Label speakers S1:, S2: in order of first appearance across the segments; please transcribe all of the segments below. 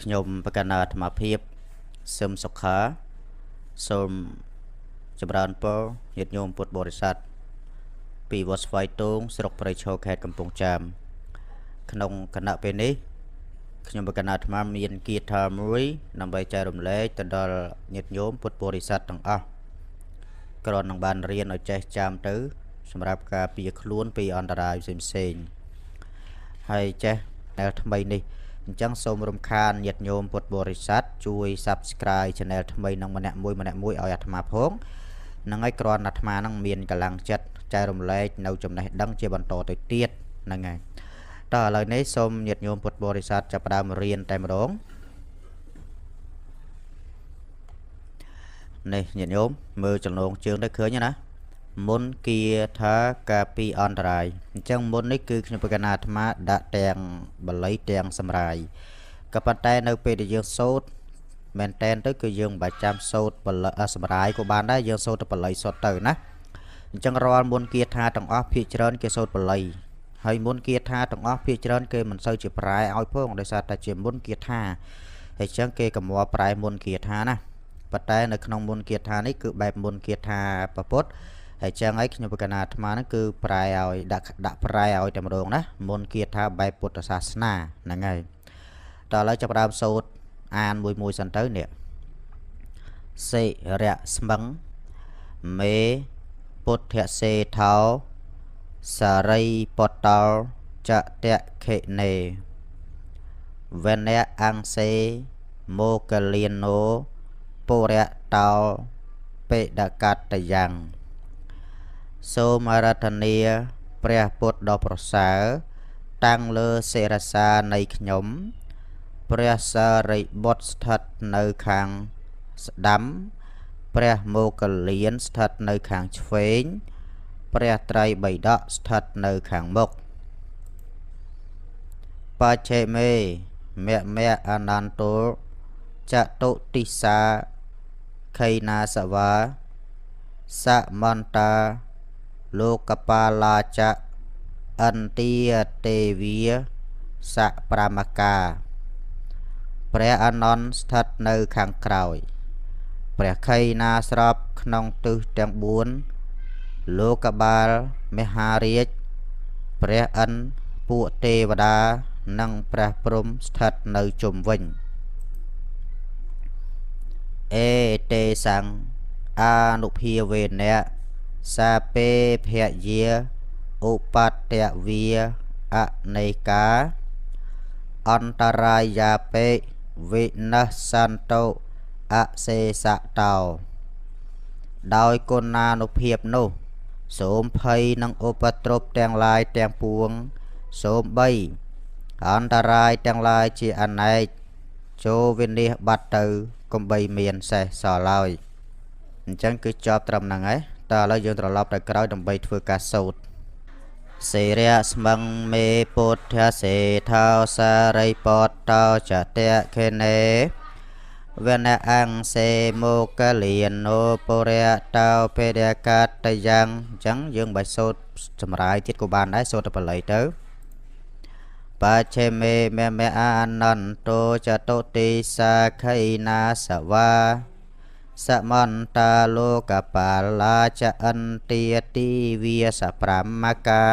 S1: ខ្ញុំបកណាអាត្មាភាពសឹមសុខាសូមចម្រើនពរញាតិញោមពុទ្ធបរិស័ទពីវត្តស្វាយទងស្រុកព្រៃឈរខេត្តកំពង់ចាមក្នុងគណៈពេលនេះខ្ញុំបកណាអាត្មាមានគាថាមួយដើម្បីចែករំលែកទៅដល់ញាតិញោមពុទ្ធបរិស័ទទាំងអស់គ្រាន់នឹងបានរៀនឲ្យចេះចាំទៅសម្រាប់ការពារខ្លួនពីអន្តរាយផ្សេងៗហើយចេះដែលថ្មីនេះអញ្ចឹងសូមរំខានញាតិញោមពុទ្ធបរិស័ទជួយ Subscribe Channel ថ្មីនឹងម្នាក់មួយម្នាក់មួយឲ្យអាត្មាផងនឹងឲ្យគ្រាន់អាត្មានឹងមានកម្លាំងចិត្តចែករំលែកនៅចំណេះដឹងជាបន្តទៅទៀតហ្នឹងហើយតោះឥឡូវនេះសូមញាតិញោមពុទ្ធបរិស័ទចាប់ផ្ដើមរៀនតែម្ដងនេះញាតិញោមមើលចំណងជើងទៅឃើញណាមុនគាថាការពីអន្តរាយអញ្ចឹងមុននេះគឺខ្ញុំបកណាអាត្មាដាក់ទាំងបាលីទាំងសម្រាយក៏ប៉ុន្តែនៅពេលដែលយើងសូត្រមែនតែនទៅគឺយើងមិនបាច់ចាំសូត្រសម្រាយក៏បានដែរយើងសូត្រទៅបាលីសុទ្ធទៅណាអញ្ចឹងរាល់មុនគាថាទាំងអស់ភាគច្រើនគេសូត្របាលីហើយមុនគាថាទាំងអស់ភាគច្រើនគេមិនសូវជាប្រែឲ្យផងដោយសារតែជាមុនគាថាហើយអញ្ចឹងគេកម្រប្រែមុនគាថាណាប៉ុន្តែនៅក្នុងមុនគាថានេះគឺបែបមុនគាថាពពុទ្ធហើយចឹងហើយខ្ញុំបកណាអាត្មាហ្នឹងគឺប្រែឲ្យដាក់ប្រែឲ្យតែម្ដងណាមុនគាថាបែបពុទ្ធសាសនាហ្នឹងហើយតោះឥឡូវចាប់ផ្ដើមសូត្រអានមួយមួយសិនទៅនេះសិរៈស្មឹងមេពុទ្ធសេថោសារីពតោចតខិនេវនៈអង្គសេមោគលានោពុរៈតោបិដកតយ៉ាងសូមអារាធនាព្រះពុទ្ធដ៏ប្រសើរតាំងលើសិរសានៃខ្ញុំព្រះសារីបុត្រស្ថិតនៅខាងស្ដាំព្រះមោគលានស្ថិតនៅខាងឆ្វេងព្រះត្រៃបិដកស្ថិតនៅខាងមុខបច្ឆេមេមៈមៈអនន្តោចតុទិសាខៃណាសវាសមន្តាលោកបាឡាចៈអន្ទាទេវាសប្រមកាព្រះអនន្តស្ថិតនៅខាងក្រោយព្រះខៃណាស្របក្នុងទិសទាំង4លោកបាលមហារាជព្រះឥន្ទពួកទេវតានិងព្រះព្រហ្មស្ថិតនៅជុំវិញអេទេសੰអានុភាវេនៈសាពេភយាឧបតវាអនេកាអន្តរាយាបេវិនស្សន្តោអសេសតោដោយគុណានុភាពនោះសូមភ័យនិងឧបទ្រពទាំងឡាយទាំងពួងសូមបីអន្តរាយទាំងឡាយជាអនេកចូលវិនិច្ឆ័យបាត់ទៅកុំបីមានសេះសល់ឡើយអញ្ចឹងគឺចប់ត្រឹមហ្នឹងហើយតើឥឡូវយើងត្រឡប់ទៅក្រោយដើម្បីធ្វើការសូត្រសិរៈស្មឹងមេពុទ្ធសេថោសារីពតោចតខេនេវនៈអង្គសេមោគលានោពុរៈតោបេដកតយ៉ាងអញ្ចឹងយើងបាច់សូត្រសម្រាយទៀតក៏បានដែរសូត្រទៅបាលីទៅបច្ឆេមេមមៈអនន្តោចតុតិសាខៃណាសវាសមន្តាលោកបាឡាចអន្ទាទីវាសប្រមកា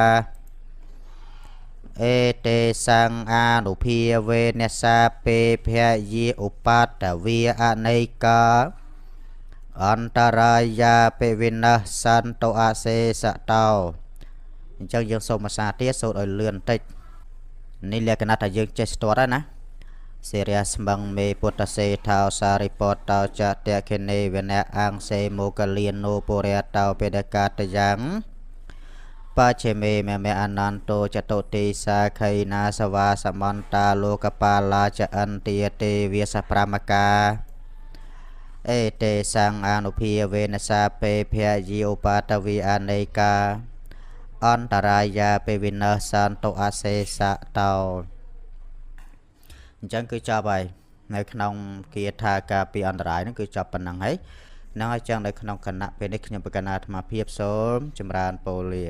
S1: អេទេសੰអានុភាវេនសាពេភយាឧបតវាអនេកាអន្តរាយាបិវិនស្សន្តោអសេសតោអញ្ចឹងយើងសូមភាសាទៀតសូត្រឲ្យលឿនបន្តិចនេះលក្ខណៈថាយើងចេះស្ទាត់ហើយណាសិរៈស្មឹងមេពុទ្ធសេថោសារិពតោចតខេនេវនៈអង្គសេមោគលានោពុរៈតោបេដកតយ៉ាងបច្ឆេមេមមៈអនន្តោចតុតិសាខៃណាសវាសមន្តាលោកបាឡាចអន្ទាទេវាសប្រមកាអេទេសੰអានុភាវេនសាពេភយាឧបតវីអនេកាអន្តរាយាបិវិនស្សន្តោអសេសតោអញ្ចឹងគឺចប់ហើយនៅក្នុងគាថាការពីអន្តរាយហ្នឹងគឺចប់ប៉ុណ្ណឹងហើយហ្នឹងហើយចឹងនៅក្នុងគណៈពេលនេះខ្ញុំបកណាអាត្មាភាពសូមចម្រើនពរលា